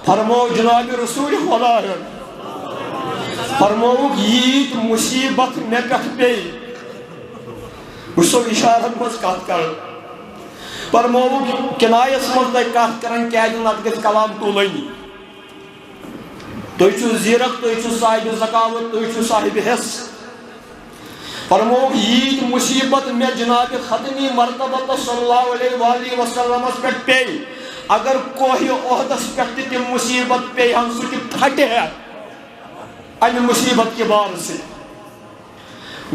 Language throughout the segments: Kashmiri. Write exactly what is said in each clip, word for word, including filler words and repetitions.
فرموو جناب رسول خدایَن، فرمووُکھ، ییٖتۍ مُصیٖبت مےٚ پٮ۪ٹھ پیٚیہِ، بہٕ چھُسو اِشارن منٛز کتھ کران، فرمووُکھ، کنایس منٛز تۄہہِ کتھ کران، کیازِ نتہٕ گژھِ کلام طولٲنی۔ تُہۍ چھِو زیرک، تُہۍ چھِو صاحب ذکاوت، تُہۍ چھِو صاحب حصہٕ۔ فرمووُکھ، ییٖتۍ مُصیٖبت مےٚ جناب ختمی مرتبہ صلی اللہ علیہ وآلہ وسلمس پٮ۪ٹھ پیٚیہِ، اگر کوہِ احدس پٮ۪ٹھ تہِ تِم مُصیٖبت پیٚیہِ ہن، سُہ تہِ پھٹہِ ہے امہِ مُصیٖبت کہِ بارٕ سۭتۍ۔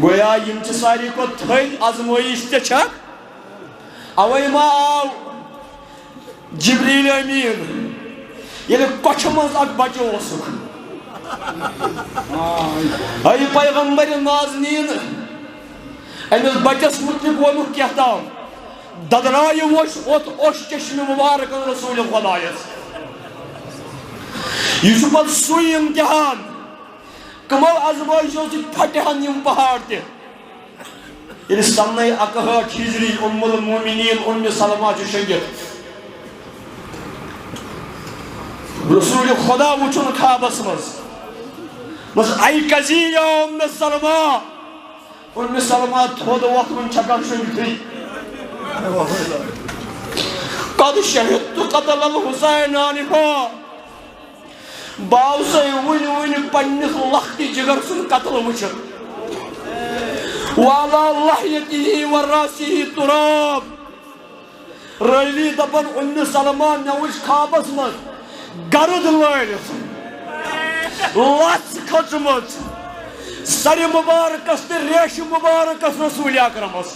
گویا یِم چھِ ساروی کھۄتہٕ تھٔدۍ آزمٲیش تہِ چھکھ۔ اوے ما آو جبریل امین، ییٚلہِ کۄچھِ منٛز اکھ بچہٕ اوسُکھ۔ اے پیغمبر نازنین، أمِس بچس مُتعلق ووٚنُکھ کینٛہہ تام، ددرایہِ ووٚچھ اوٚتھ اوٚش چشمہِ مُبارکن رسول خدایس۔ یہِ چھُ پتہٕ سُے امتحان، کمو آزمٲیشو سۭتۍ پھٹہِ ہن یِم پہاڑ تہِ۔ ییٚلہِ سنَے اَکہٲٹھ ہجری ام المومنین ام سلمہ چھُ شۄنگِتھ، رسول خدا وُچھُن خوابس منٛز، بس، اے کزی یا ام سلمہ، ام سلمہ تھوٚد وۄتھُن چھکان شۄنگتھٕے۔ قد شہدت قتل الحسین آنفا، بہٕ آوسَے وٕنہِ وٕنہِ پننِس لختِ جگر سُنٛد قتل وٕچھِتھ۔ وعلی لحیتہ و راسہ تراب۔ راوی دپان، ام سلمہ، مےٚ وٕچھ خوابس منٛز گرد لٲرِتھ، لژھ کھٔژمٕژ، سرِ مبارکس تہٕ ریشہِ مبارکس رسول اکرمس۔